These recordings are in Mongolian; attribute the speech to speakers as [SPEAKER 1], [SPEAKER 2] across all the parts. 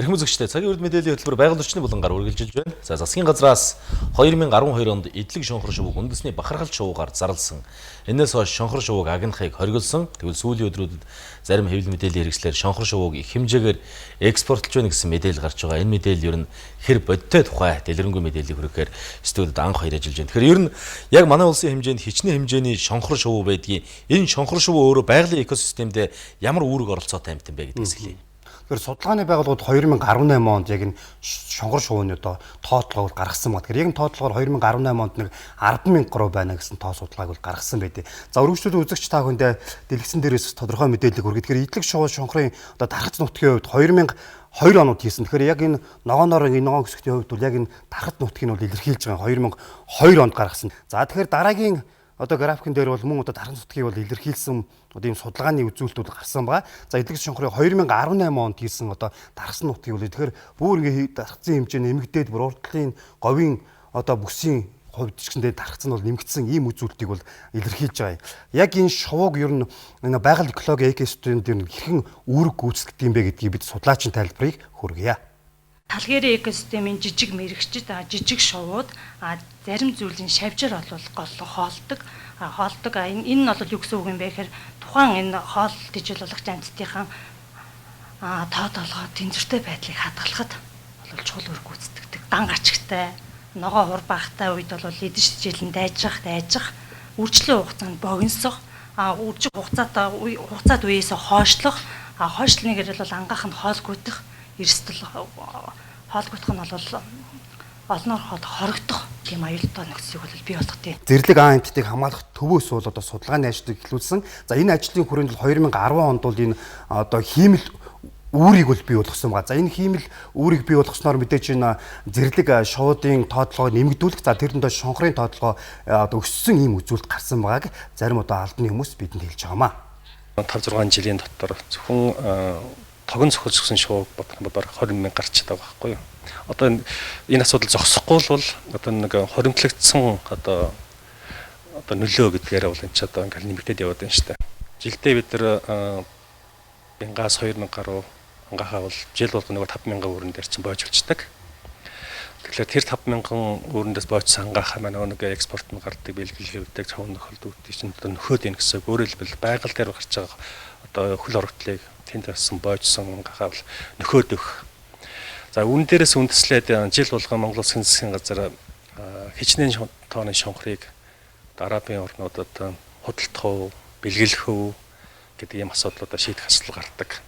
[SPEAKER 1] Эрхэм үзэгчдээ, цагийн үрд мэдээллийн хөтөлбөр байгаль орчны булангаар үргэлжилж байна. За, засгийн газраас 2012 онд эдлэг шонхор шувууг үндэсний бахархал шувуугаар зарласан. Энээс хойш шонхор шувууг агнахыг хориглосон. Тэгвэл сүүлийн өдрүүдэд зарим хэвлэл мэдээллийн хэрэгслээр шонхор шувууг их хэмжээгээр экспортлж байна гэсэн мэдээлэл гарч байгаа. Энэ мэдээлэл ер нь хэр бодиттой тухай дэлгэрэнгүй мэдээллийг хүргэхээр студид анх хоёр ажиллаж байна. Тэгэхээр ер нь яг манай улсын хэмжээнд хичнээн хэмжээний шонхор шувуу байдгийг, энэ шонхор шувуу өөрөө байгалийн экосистемд ямар үүрэг оролцоотой юм бэ гэдгээс хэлье.
[SPEAKER 2] Тэгэхээр судалгааны байгууллагууд 2018 онд яг энэ шонгор шувууны одоо тоотлогыг гаргасан байна. Тэгэхээр яг энэ тоотлогоор 2018 онд нэг 10,000 гаруй байна гэсэн тоо судалгааг бол гаргасан байдیں۔ За, өргөжлөл үзэгч та бүхэндээ дэлгэцэн дээрээс тодорхой мэдээлэл хүргэе. Тэгэхээр эдлэг шувуу шонхрын одоо дархац нутгийн хувьд 2002 онууд хийсэн. Тэгэхээр яг энэ ногооноор энэ ногоон хэсэгтийн хувьд бол яг энэ дархац нутгийг нь бол илэрхийлж байгаа 2002 онд гаргасан. За, тэгэхээр дараагийн одоо графикэн дээр бол мөн одоо дархан нутгийг бол илэрхийлсэн одоо ийм судалгааны үзүүлэлтүүд гарсан байгаа. За, эдлэг шонхрын 2018 онд хийсэн одоо дархсан нутгийг бол тэгэхээр бүр ингээ дархсан хэмжээ нэмэгдээд бүр урдлын говийн одоо бүсийн хувьд ч гэсэндээ дархацсан бол нэмэгдсэн ийм үзүүлэлтийг бол илэрхийлж байгаа юм. Яг энэ шувууг ер нь энэ байгаль экологи экосистемд ер нь хэрхэн үүрэг гүйцэтгэдэг юм бэ гэдгийг бид судлаачийн тайлбарыг хүргье.
[SPEAKER 3] Талгэрийн экосистемийн жижиг мэрэгчд, жижиг шувууд зарим зүйлийн шавжаар бол гол хоолдог. Хоолдог. Энэ нь бол юу гэсэн үг юм бэ гэхээр тухайн энэ хоол тэжээл болгох амьтдынхаа тоо толгой тэнцвэртэй байдлыг хадгалахад бол чухал үүрэг гүйцэтгэдэг. Дан гачигтай, ногоо хур багтай үед бол эдэн шижээлэн дайжих, үржлийн хугацаанд богиносох, үржих хугацаатай хугацаад үеэсээ хойшлох, хойшлны гэрэл бол ангаах нь хоолгүйдэх, эрсдэл хоолгүйдэх нь бол олноор хоол хорогдох тийм аюултай нөхцөлийг бол бий болгох тийм.
[SPEAKER 2] Зэрлэг АМТ-ыг хамгаалах төвөөс бол одоо судалгааны ажлыг эхлүүлсэн. За, энэ ажлын хүрээнд бол 2010 онд бол энэ одоо хиймэл үүрийг бол бий болгосон байгаа. За, энэ хиймэл үүрийг бий болгосноор мэдээж энэ зэрлэг шуудын тоотлогоо нэмэгдүүлэх, за тэр дундаа шонхрын тоотлогоо одоо өссөн ийм үзүүлэлт гарсан байгааг зарим одоо албаны хүмүүс бидэнд хэлж байгаамаа.
[SPEAKER 4] 5 6 жилийн дотор зөвхөн тогон цохилж өгсөн шувууг бодох юм бол бараг 20 мянга гарч байгаа байхгүй юу? Одоо энэ асуудал зогсохгүй бол одоо нэг хоримтлагдсан одоо нөлөө гэдгээрээ бол энэ ч одоо ингээл нэмэгдээд яваад байна шүү дээ. Жилдээ бид нар 1000-аас 2000 гаруй ангаахаа бол жил болгоно нэг 5000 өрн дээр чинь бойжулцдаг. Тэгэхээр тэр 5000 өрнөөс бойцсон ангаахаа маань нэг экспорт нь гардаг, бэлгэлж хэвдэг, цовн нөхөлдүүдийг чинь одоо нөхөд ийн гэсэн. Өөрөөр хэлбэл байгаль дээр гарч байгаа одоо хөл орогдлыг тэнд болсон бойцсон ангаахаа бол нөхөд өгөх. За, үүн дээрээс үндэслээд жил болгон Монгол Улсын засгийн газар хичнээн тооны шонхрыг Арабын орнуудад худалдах уу, бэлгэлэх үү гэдэг ийм асуудлуудаа шийдэх асуудал гардаг.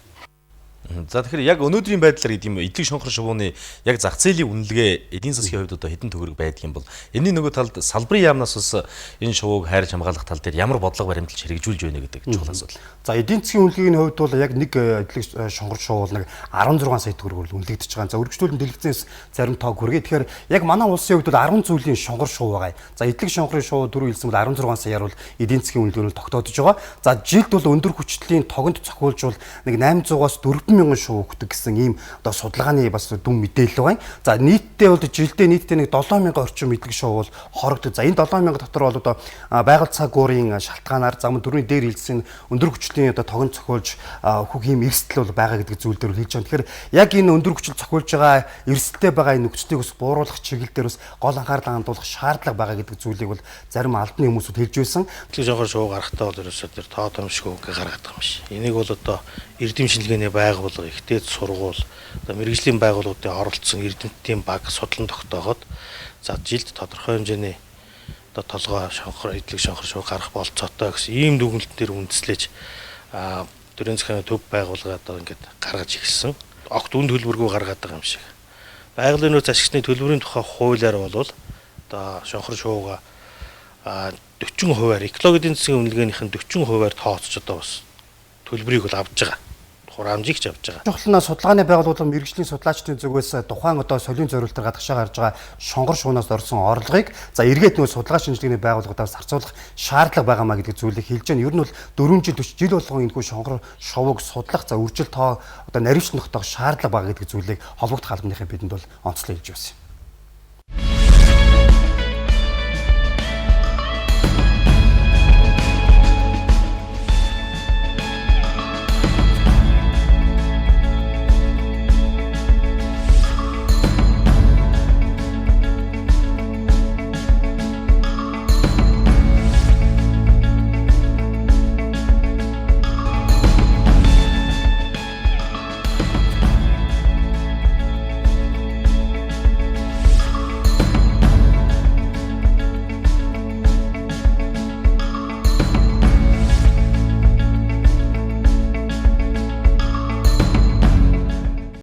[SPEAKER 1] За, тэгэхээр яг өнөөдрийн байдлаар гэдэг юм эдлэг шонхор шувууны яг зах зээлийн үнэлгээ эдийн засгийн хувьд одоо хэдэн төгрөг байдаг юм бол энэний нөгөө талд салбарын яамнаас бас энэ шувууг хайрж хамгаалах тал дээр ямар бодлого баримталж хэрэгжүүлж байна гэдэг чухал асуудал.
[SPEAKER 2] За, эдийн засгийн үнэлгээний хувьд бол яг нэг эдлэг шонгор шувуу нэг 16 сая төгрөгөөр үнэлэгдэж байгаа. За, өргөжлүүлэн дэлгэцээс зарим тоог хүргэе. Тэгэхээр яг манай улсын хувьд бол 10 зүйлийн шонгор шувуу байгаа. За, эдлэг шонгорын шувуу дөрөв хэлсэн бол 16 саяар бол эдийн засгийн үнэлгээний тогтоодож байгаа. За, жилд бол өндөр хүчлийн тогонд цохиулж бол нэг 800-аас 4000 шувуу өгдөг гэсэн ийм одоо судалгааны бас дүн мэдээлэл байгаа. За, нийтдээ бол жилдээ нийтдээ нэг 7000 орчим эдлэг шувуу бол хорогддог. За, энэ 7000 дотор бол одоо байгаль цаг уурын шалтгаанаар за мөн дөрвийн дээр хэлсэн өндөр хүчлийн одоо тогон цохиулж өгөх ийм эрсдэл бол байгаа гэдэг зүйл дээр хэлж байгаа. Тэгэхээр яг энэ өндөр хүчил цохиулж байгаа эрсдэлтэй байгаа энэ нөхцөлийг бас бууруулах чиглэл дээр бас гол анхаарлаа хандуулах шаардлага байгаа гэдэг зүйлийг бол зарим албаны хүмүүсүүд хэлж байсан.
[SPEAKER 5] Эдлэг шонхор шувуу гарахтаа бол ерөөсөө тэр тоо томшгүй ингээ гаргадаг юм биш. Энийг бол одоо эрдэм шинжилгээний байгууллага, ихтэй сургууль, одоо мэргэжлийн байгууллагуудын оролцсон эрдэмтдийн баг судлан тогтооход за жилд тодорхой хэмжээний одоо толгой шонхор эдлэг шонхор шувуу гарах болцоотой гэсэн ийм дүгнэлтэн дээр үндэслэж төрийн захын төв байгууллага одоо ингээд гаргаж ирсэн. Огт үн төлбөргүй гаргаад байгаа юм шиг. Байгалийн нөөц ашигчны төлбөрийн тухай хуулиар бол одоо шонхор шувууга 40%-аар экологи эдийн засгийн үнэлгээнийх нь 40%-аар тооцож одоо бас төлбөрийг бол авч байгаа. Хураамжийг ч авч байгаа.
[SPEAKER 2] Чухал нь судалгааны байгууллага мэргэжлийн судлаачдын зүгээс тухайн одоо солийн зориултаар гадагшаа гарч байгаа шонгор шуунаас орсон орлогыг за эргээд нөө судалгаа шинжилгээний байгууллагуудаас зарцуулах шаардлага байгаа маа гэдэг зүйлийг хэлж байна. Ер нь бол 4 жил 40 жил болгон энэхүү шонгор шувууг судлах за үржил тоо одоо наривчлан тогтоох шаардлага байгаа гэдэг зүйлийг холбогдох албаныхын бидэнд бол онцлог хэлж байсан юм.